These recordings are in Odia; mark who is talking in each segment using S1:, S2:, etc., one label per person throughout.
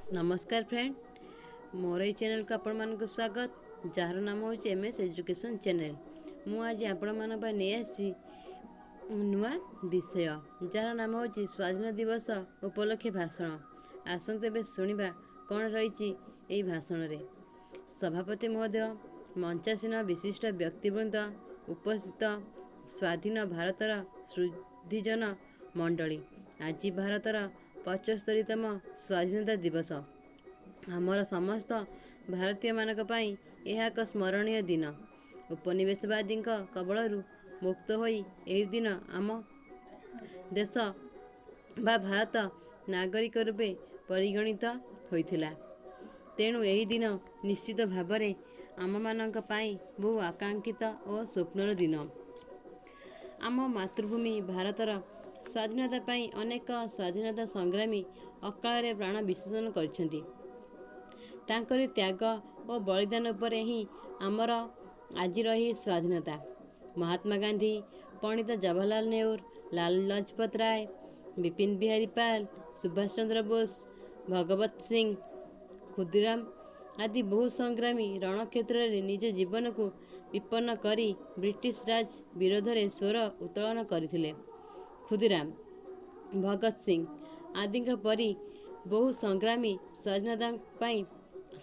S1: ନମସ୍କାର ଫ୍ରେଣ୍ଡ, ମୋର ଏଇ ଚ୍ୟାନେଲକୁ ଆପଣମାନଙ୍କୁ ସ୍ୱାଗତ, ଯାହାର ନାମ ହେଉଛି ଏମ୍ ଏସ୍ ଏଜୁକେସନ୍ ଚ୍ୟାନେଲ୍। ମୁଁ ଆଜି ଆପଣମାନଙ୍କ ପାଇଁ ନେଇ ଆସିଛି ନୂଆ ବିଷୟ, ଯାହାର ନାମ ହେଉଛି ସ୍ୱାଧୀନ ଦିବସ ଉପଲକ୍ଷେ ଭାଷଣ। ଆସନ୍ତୁ ଏବେ ଶୁଣିବା କ'ଣ ରହିଛି ଏହି ଭାଷଣରେ। ସଭାପତି ମହୋଦୟ, ମଞ୍ଚାସୀନ ବିଶିଷ୍ଟ ବ୍ୟକ୍ତିବୃନ୍ଦ, ଉପସ୍ଥିତ ସ୍ୱାଧୀନ ଭାରତର ସୁଧୀଜନ ମଣ୍ଡଳୀ, ଆଜି ଭାରତର 75ତମ ସ୍ୱାଧୀନତା ଦିବସ। ଆମର ସମସ୍ତ ଭାରତୀୟମାନଙ୍କ ପାଇଁ ଏହା ଏକ ସ୍ମରଣୀୟ ଦିନ। ଉପନିବେଶବାଦୀଙ୍କ କବଳରୁ ମୁକ୍ତ ହୋଇ ଏହି ଦିନ ଆମ ଦେଶ ବା ଭାରତ ନାଗରିକ ରୂପେ ପରିଗଣିତ ହୋଇଥିଲା। ତେଣୁ ଏହି ଦିନ ନିଶ୍ଚିତ ଭାବରେ ଆମମାନଙ୍କ ପାଇଁ ବହୁ ଆକାଂକ୍ଷିତ ଓ ସ୍ୱପ୍ନର ଦିନ। ଆମ ମାତୃଭୂମି ଭାରତର ସ୍ୱାଧୀନତା ପାଇଁ ଅନେକ ସ୍ୱାଧୀନତା ସଂଗ୍ରାମୀ ଅକାଳରେ ପ୍ରାଣ ବିସର୍ଜନ କରିଛନ୍ତି। ତାଙ୍କରି ତ୍ୟାଗ ଓ ବଳିଦାନ ଉପରେ ହିଁ ଆମର ଆଜିର ଏହି ସ୍ୱାଧୀନତା। ମହାତ୍ମା ଗାନ୍ଧୀ, ପଣ୍ଡିତ ଜବାହରଲାଲ ନେହେରୁ, ଲାଲ ଲଜପତ ରାୟ, ବିପିନ ବିହାରୀ ପାଲ, ସୁଭାଷ ଚନ୍ଦ୍ର ବୋଷ, ଭଗବତ ସିଂ, ଖୁଦିରାମ ଆଦି ବହୁ ସଂଗ୍ରାମୀ ରଣକ୍ଷେତ୍ରରେ ନିଜ ଜୀବନକୁ ବିପନ୍ନ କରି ବ୍ରିଟିଶ ରାଜ ବିରୋଧରେ ସ୍ୱର ଉତ୍ତୋଳନ କରିଥିଲେ। ଖୁଦିରାମ, ଭଗତ ସିଂ ଆଦିଙ୍କ ପରି ବହୁ ସଂଗ୍ରାମୀ ସ୍ୱାଧୀନତା ପାଇଁ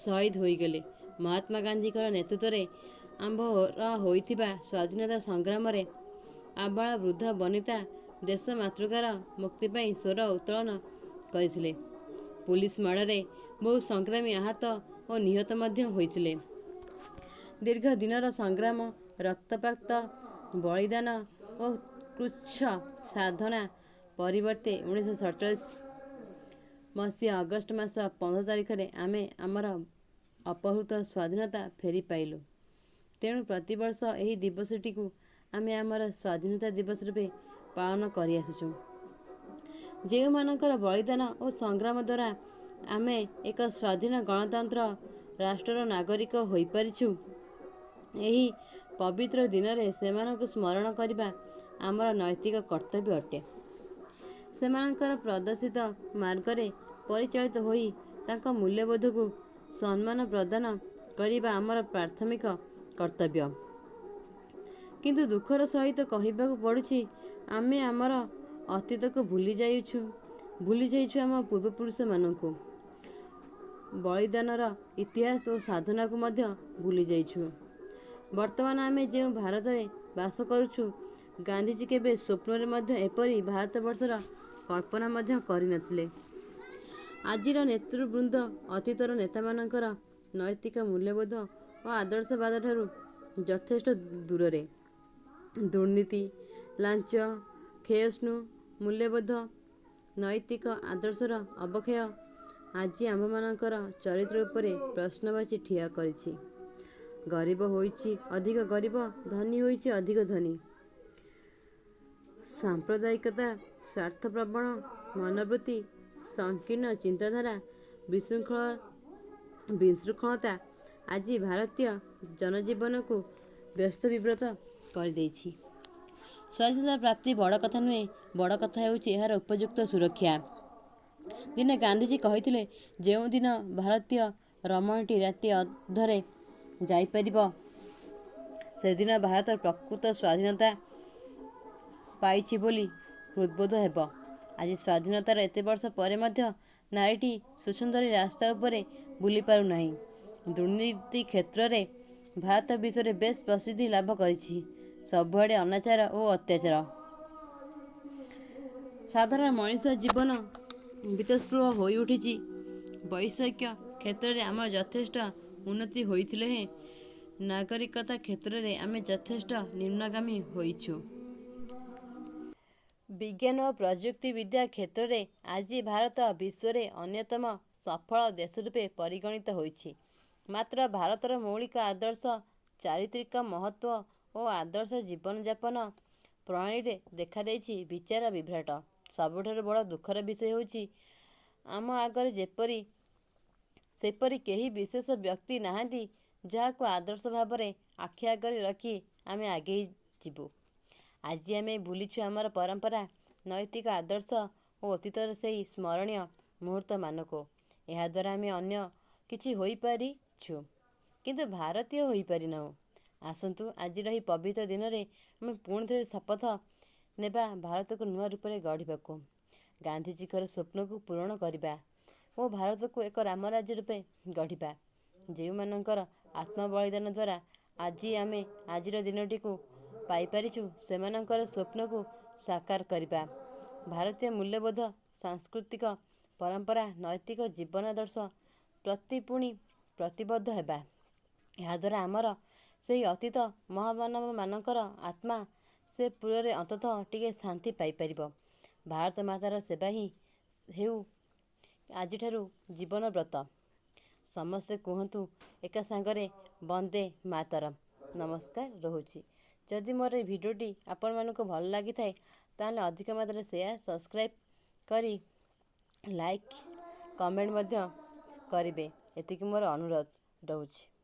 S1: ଶହୀଦ ହୋଇଗଲେ। ମହାତ୍ମା ଗାନ୍ଧୀଙ୍କର ନେତୃତ୍ୱରେ ଆମ୍ଭର ହୋଇଥିବା ସ୍ୱାଧୀନତା ସଂଗ୍ରାମରେ ଆବାଳ ବୃଦ୍ଧ ବନିତା ଦେଶ ମାତୃକାର ମୁକ୍ତି ପାଇଁ ସ୍ୱର ଉତ୍ତୋଳନ କରିଥିଲେ। ପୁଲିସ ମାଡ଼ରେ ବହୁ ସଂଗ୍ରାମୀ ଆହତ ଓ ନିହତ ମଧ୍ୟ ହୋଇଥିଲେ। ଦୀର୍ଘ ଦିନର ସଂଗ୍ରାମ, ରକ୍ତପାତ, ବଳିଦାନ ଓ କୃଚ୍ଛ୍ର ସାଧନା ପରିବର୍ତ୍ତେ 1947 ମସିହା ଅଗଷ୍ଟ ମାସ 15 ତାରିଖରେ ଆମେ ଆମର ଅପହୃତ ସ୍ୱାଧୀନତା ଫେରି ପାଇଲୁ। ତେଣୁ ପ୍ରତିବର୍ଷ ଏହି ଦିବସଟିକୁ ଆମେ ଆମର ସ୍ୱାଧୀନତା ଦିବସ ରୂପେ ପାଳନ କରିଆସୁଛୁ। ଯେଉଁମାନଙ୍କର ବଳିଦାନ ଓ ସଂଗ୍ରାମ ଦ୍ୱାରା ଆମେ ଏକ ସ୍ୱାଧୀନ ଗଣତନ୍ତ୍ର ରାଷ୍ଟ୍ରର ନାଗରିକ ହୋଇପାରିଛୁ, ଏହି ପବିତ୍ର ଦିନରେ ସେମାନଙ୍କୁ ସ୍ମରଣ କରିବା ଆମର ନୈତିକ କର୍ତ୍ତବ୍ୟ ଅଟେ। ସେମାନଙ୍କର ପ୍ରଦର୍ଶିତ ମାର୍ଗରେ ପରିଚାଳିତ ହୋଇ ତାଙ୍କ ମୂଲ୍ୟବୋଧକୁ ସମ୍ମାନ ପ୍ରଦାନ କରିବା ଆମର ପ୍ରାଥମିକ କର୍ତ୍ତବ୍ୟ। କିନ୍ତୁ ଦୁଃଖର ସହିତ କହିବାକୁ ପଡ଼ୁଛି, ଆମେ ଆମର ଅତୀତକୁ ଭୁଲି ଯାଇଛୁ, ଭୁଲି ଯାଇଛୁ ଆମ ପୂର୍ବପୁରୁଷମାନଙ୍କୁ, ବଳିଦାନର ଇତିହାସ ଓ ସାଧନାକୁ ମଧ୍ୟ ଭୁଲି ଯାଇଛୁ। ବର୍ତ୍ତମାନ ଆମେ ଯେଉଁ ଭାରତରେ ବାସ କରୁଛୁ, ଗାନ୍ଧିଜୀ କେବେ ସ୍ୱପ୍ନରେ ମଧ୍ୟ ଏପରି ଭାରତବର୍ଷର କଳ୍ପନା ମଧ୍ୟ କରିନଥିଲେ। ଆଜିର ନେତୃବୃନ୍ଦ ଅତୀତର ନେତାମାନଙ୍କର ନୈତିକ ମୂଲ୍ୟବୋଧ ଓ ଆଦର୍ଶବାଦଠାରୁ ଯଥେଷ୍ଟ ଦୂରରେ। ଦୁର୍ନୀତି, ଲାଞ୍ଚ, କ୍ଷୟଷ୍ଣୁ ମୂଲ୍ୟବୋଧ, ନୈତିକ ଆଦର୍ଶର ଅବକ୍ଷୟ ଆଜି ଆମ୍ଭମାନଙ୍କର ଚରିତ୍ର ଉପରେ ପ୍ରଶ୍ନବାଚୀ ଠିଆ କରିଛି। ଗରିବ ହୋଇଛି ଅଧିକ ଗରିବ, ଧନୀ ହୋଇଛି ଅଧିକ ଧନୀ। ସାମ୍ପ୍ରଦାୟିକତା, ସ୍ୱାର୍ଥପ୍ରବଣ ମନୋବୃତ୍ତି, ସଂକୀର୍ଣ୍ଣ ଚିନ୍ତାଧାରା, ବିଶୃଙ୍ଖଳତା ଆଜି ଭାରତୀୟ ଜନଜୀବନକୁ ବ୍ୟସ୍ତ ବିବ୍ରତ କରିଦେଇଛି। ସ୍ୱାଧୀନତା ପ୍ରାପ୍ତି ବଡ଼ କଥା ନୁହେଁ, ବଡ଼ କଥା ହେଉଛି ଏହାର ଉପଯୁକ୍ତ ସୁରକ୍ଷା। ଦିନେ ଗାନ୍ଧିଜୀ କହିଥିଲେ, ଯେଉଁଦିନ ଭାରତୀୟ ରମଣୀଟି ରାତି ଅଧରେ ଯାଇପାରିବ, ସେଦିନ ଭାରତ ପ୍ରକୃତ ସ୍ୱାଧୀନତା ପାଇଛି ବୋଲି ହୃଦବୋଧ ହେବ। ଆଜି ସ୍ୱାଧୀନତାର ଏତେ ବର୍ଷ ପରେ ମଧ୍ୟ ନାରୀଟି ସ୍ୱଚ୍ଛନ୍ଦରେ ରାସ୍ତା ଉପରେ ବୁଲି ପାରୁନାହିଁ। ଦୁର୍ନୀତି କ୍ଷେତ୍ରରେ ଭାରତ ବିଶ୍ୱରେ ବେଶ୍ ପ୍ରସିଦ୍ଧି ଲାଭ କରିଛି। ସବୁଆଡ଼େ ଅନାଚାର ଓ ଅତ୍ୟାଚାର। ସାଧାରଣ ମଣିଷ ଜୀବନ ବୀତସ୍ପୃହ ହୋଇଉଠିଛି। ବୈଷୟିକ କ୍ଷେତ୍ରରେ ଆମର ଯଥେଷ୍ଟ ଉନ୍ନତି ହୋଇଥିଲେ ହେଁ ନାଗରିକତା କ୍ଷେତ୍ରରେ ଆମେ ଯଥେଷ୍ଟ ନିମ୍ନଗାମୀ ହୋଇଛୁ। ବିଜ୍ଞାନ ଓ ପ୍ରଯୁକ୍ତି ବିଦ୍ୟା କ୍ଷେତ୍ରରେ ଆଜି ଭାରତ ବିଶ୍ୱରେ ଅନ୍ୟତମ ସଫଳ ଦେଶ ରୂପେ ପରିଗଣିତ ହୋଇଛି। ମାତ୍ର ଭାରତର ମୌଳିକ ଆଦର୍ଶ, ଚାରିତ୍ରିକ ମହତ୍ତ୍ୱ ଓ ଆଦର୍ଶ ଜୀବନଯାପନ ପ୍ରଣାଳୀରେ ଦେଖାଦେଇଛି ବିଚାର ବିଭ୍ରାଟ। ସବୁଠାରୁ ବଡ଼ ଦୁଃଖର ବିଷୟ ହେଉଛି, ଆମ ଆଗରେ ଯେପରି ସେପରି କେହି ବିଶେଷ ବ୍ୟକ୍ତି ନାହାନ୍ତି, ଯାହାକୁ ଆଦର୍ଶ ଭାବରେ ଆଖି ଆଗରେ ରଖି ଆମେ ଆଗେଇ ଯିବୁ। ଆଜି ଆମେ ଭୁଲିଛୁ ଆମର ପରମ୍ପରା, ନୈତିକ ଆଦର୍ଶ ଓ ଅତୀତର ସେଇ ସ୍ମରଣୀୟ ମୁହୂର୍ତ୍ତମାନଙ୍କୁ। ଏହାଦ୍ୱାରା ଆମେ ଅନ୍ୟ କିଛି ହୋଇପାରିଛୁ, କିନ୍ତୁ ଭାରତୀୟ ହୋଇପାରିନାହୁଁ। ଆସନ୍ତୁ, ଆଜିର ଏହି ପବିତ୍ର ଦିନରେ ଆମେ ପୁଣି ଥରେ ଶପଥ ନେବା ଭାରତକୁ ନୂଆ ରୂପରେ ଗଢ଼ିବାକୁ, ଗାନ୍ଧିଜୀଙ୍କର ସ୍ୱପ୍ନକୁ ପୂରଣ କରିବା ଓ ଭାରତକୁ ଏକ ରାମରାଜ୍ୟ ରୂପେ ଗଢ଼ିବା। ଯେଉଁମାନଙ୍କର ଆତ୍ମବଳିଦାନ ଦ୍ୱାରା ଆଜି ଆମେ ଆଜିର ଦିନଟିକୁ ପାଇପାରିଛୁ, ସେମାନଙ୍କର ସ୍ୱପ୍ନକୁ ସାକାର କରିବା। ଭାରତୀୟ ମୂଲ୍ୟବୋଧ, ସାଂସ୍କୃତିକ ପରମ୍ପରା, ନୈତିକ ଜୀବନାଦର୍ଶ ପ୍ରତି ପୁଣି ପ୍ରତିବଦ୍ଧ ହେବା। ଏହାଦ୍ୱାରା ଆମର ସେହି ଅତୀତ ମହାମାନବମାନଙ୍କର ଆତ୍ମା ସେ ପୁରରେ ଅନ୍ତତଃ ଟିକେ ଶାନ୍ତି ପାଇପାରିବ। ଭାରତ ମାତାର ସେବା ହିଁ ହେଉ ଆଜିଠାରୁ ଜୀବନ ବ୍ରତ। ସମସ୍ତେ କୁହନ୍ତୁ ଏକା ସାଙ୍ଗରେ, ବନ୍ଦେ ମାତରମ୍। ନମସ୍କାର, ରହୁଛି। ଯଦି ମୋର ଏହି ଭିଡ଼ିଓଟି ଆପଣମାନଙ୍କୁ ଭଲ ଲାଗିଥାଏ, ତାହେଲେ ଅଧିକ ମାତ୍ରାରେ ସେୟାର, ସବସ୍କ୍ରାଇବ୍ କରି ଲାଇକ୍, କମେଣ୍ଟ ମଧ୍ୟ କରିବେ, ଏତିକି ମୋର ଅନୁରୋଧ ରହୁଛି।